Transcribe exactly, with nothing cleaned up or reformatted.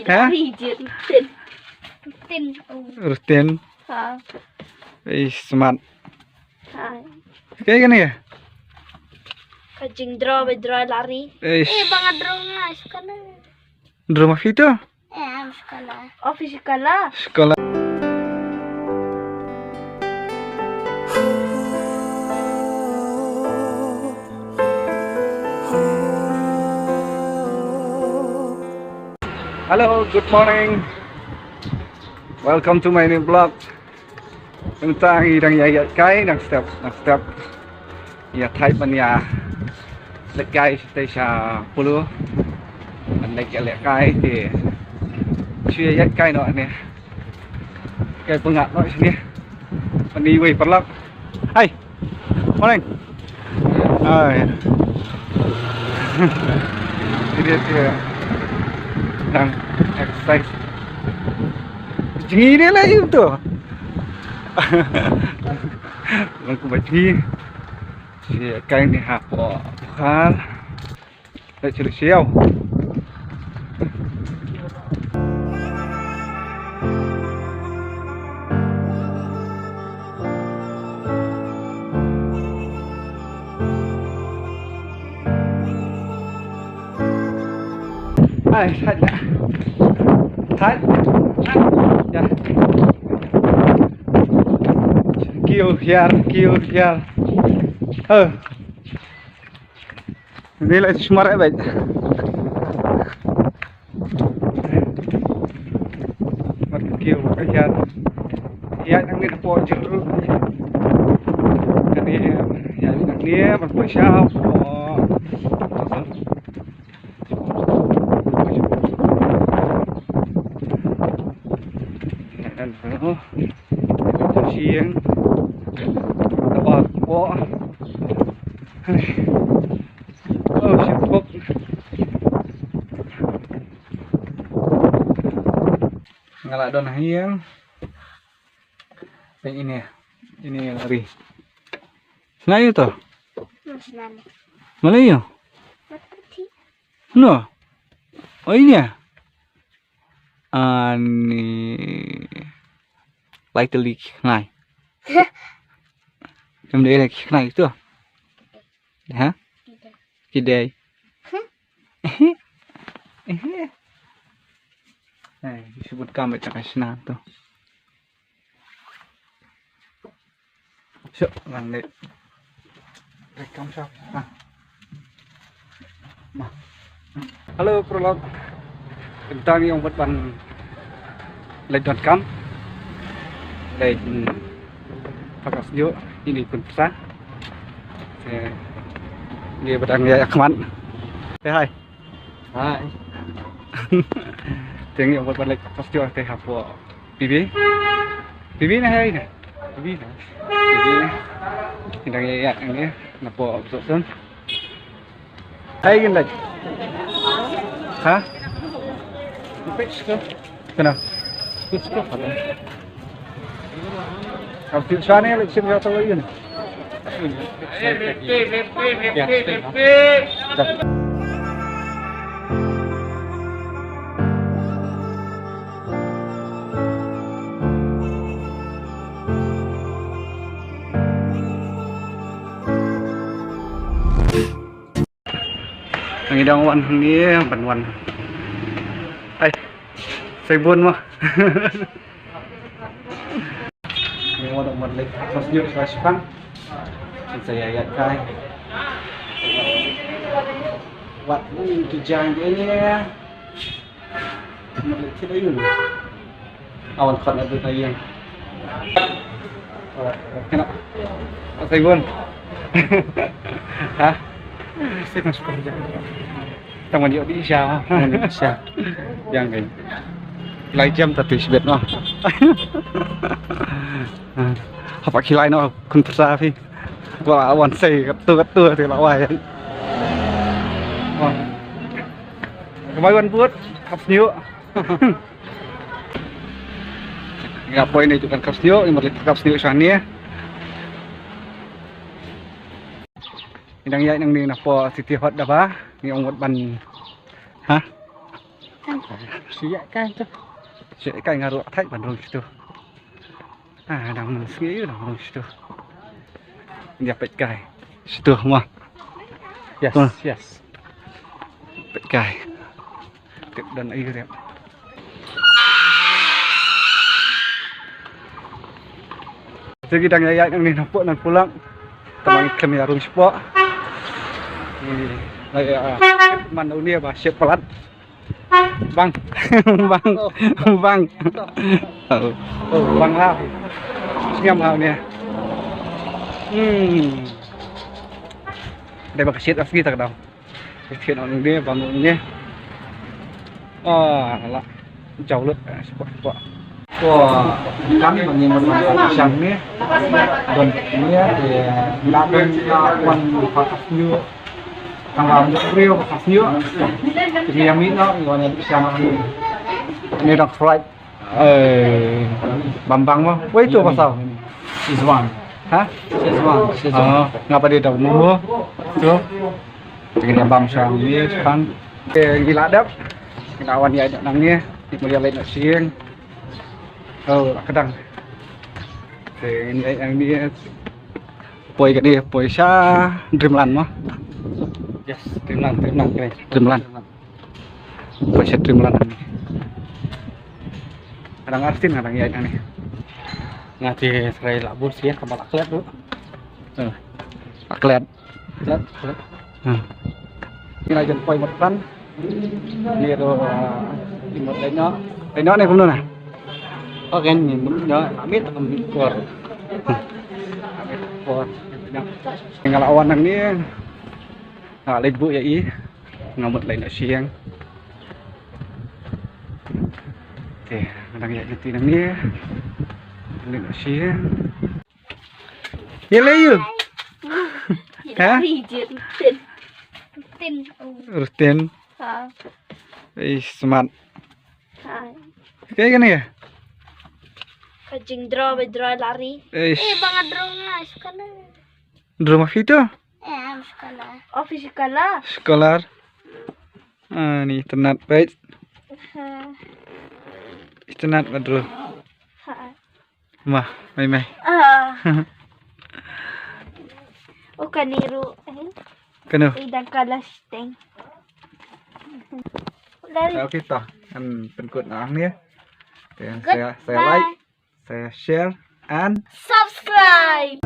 Ha? Lari je rutin. Rutin. Oh. Rutin. Ha. Ih, smart. Ha. Kaei kane? Ka jingdraw, ba draw lari. Eish. Eh, ba nga draw nga, sekolah. Draw ma phi to? Eh, am sekolah. Oh, phi sekolah. Sekolah. Hello, good morning. Welcome to my new vlog. Mynta ngi dang ïa ïaid kai, dang step, dang step. Ïa thait ban ïa leit kai shatei sha Polo. Ban leit ïa leit kai te shu ïa ïaid kai noh ne. Kai pyngngad noh shane. Ban iwei paralok. Hai. Morning. Hai. Ini dia. Dang exercise. Jngi ne la ïu to. Bang ku ba jngi. Shi kai ne ha po. Bukhar. Leit sha leit sha ïew. Ai, thait la. Thait. Thait. Ïa. Kiew hiar, kiew hiar. Hơ. Ni la shu mar eh beit. Mar kiew ka hiar. Hiar nang ni po jingru. Kani hiar nang ni mar po sha po. Siang. Tawa po. Oh, shit, pop. Nga la don ha ïing. Peit ine, ine la ri. Shna ïa to? Shna. Malei ïa? No. Oh, ine. Ani. Lai tylli ki khnai. Em dei la ki khnai to. Ha? Ki dei. Ki dei. Eh, shu bun kam bad ka shna to. Shu ngan leit. Leit kam sha. Ha. Ma. Hello, paralok. Mynta ngi ong bad ban leit don kam. Leit, mm, paka sñiuh, ini pun pisa. Te ngi bad ngi ïa khmat. Te hai. Hai. Te ngi ong bad ban leit paka sñiuh te hapoh. Pibi? Pibi ne hai ne? Pibi ne? Pibi. Ngi dang ïaid ïa ngi na poh Bsokson. Hai gin dai. Ha? Kana? Ka pil shane le chim ya tawa yun. Ngi dang wan hangne, ban wan. Ai, sei bun mo. Ngi wan wan leit, pas nyut pas pan. Sa ïa ïa kai. Wat ni tu jang je ni. Awan khot na dut na ïing. Kena. Asai bun. Ha? Tang man ïoh di sha. Sha. Yang kai. Lai jam ta tu sibet no. Hapa kilai no kun pyrsa phi. Wala wan sei katu katu te la wai. Wan. Kamai wan but, kap sniu. Nga poi ne jukan kap sniu, nga leit kap sniu shane. Ngi dang ïaid nangne na poh City Hot da ba, ngi ong wat ban. Ha? Shu ïa kai tu. Shu ïa kai nga ruh thait ban rung shitu. Ah, dang mun sngi ïa dang rung shitu. Ïa peit kai. Shitu mo. Yes, yes. Peit kai. Tip don ai rep. Te ki dang ïaid nangne napoh nan pulang. Te ban khlem ïa rung shapoh. Ni, la ïa, man une ba shet palat. Bang. Bang. Bang. Oh, oh, bang la. Sngem la une. Hmm. Dei ba ka shet asli ta ka dau. Ka shet nangne, bang nangne. Ah, la. Jauh lut, eh, shapoh, shapoh. Ko, kami bang ni, bang ni, shang ni. Don ni, eh, la ben, la wan, pa ka snyu. Tang wan, jauh briew, pa ka snyu. Ni yang ni, no, ni wan, ni shang ni. Ni dang fried. Eh, bambang mo. Wei tu pasal. Szechuan. Ha? Szechuan, Szechuan. Oh, ngapa dia tahu mo? Tu. Te ngin ïa bam sha ngi sha khang. Te ngi la dep. Ngi la wan ïaid nangne. Ngi mut ïa leit noh sha ïing. Oh, la ka dang. Te ngin ïaid nangne. Poi kane, poi sha Dreamland mo. Yes, Dreamland, Dreamland kane. Dreamland. Poi sha Dreamland nangne. Nga dang arsien nga dang ïaid nangne. Nga te trai la bun sien kaba la klet tu. Eh. La klet. Klet, klet. Hmm. Ngi la jan poi mut plan. Ni tu, ah, ni mut leit noh. Leit noh ne kumno na? Oh, kan ni mut noh. Amit, amit por. Amit por. Nga la wan nangne. Nga leit buh ïa i. Nga mut leit noh sha ïing. Te, nga dang ïaid lynti nangne. Leit noh sha ïing. Ïa lei ïa. Ha? Rutin. Rutin. Rutin. Ha. Ei, smart. Ha. Kaei kane ka? Ka jingdraw, ba draw lari. Eish. Eh, ba nga draw nga, scholar. Draw ma phi to? Eh, I'm scholar. Oh, phi scholar. Scholar. Ah, ni itynnad beit. Ha. Itynnad ba draw. Ha. Ma, mai mai. Ah. Oh, kane ruh, eh. Kano? I dang kalah sting. Lari. Okay to. Kan pynkut noh hangne. Okay, goodbye. Saya, saya like, saya share and subscribe.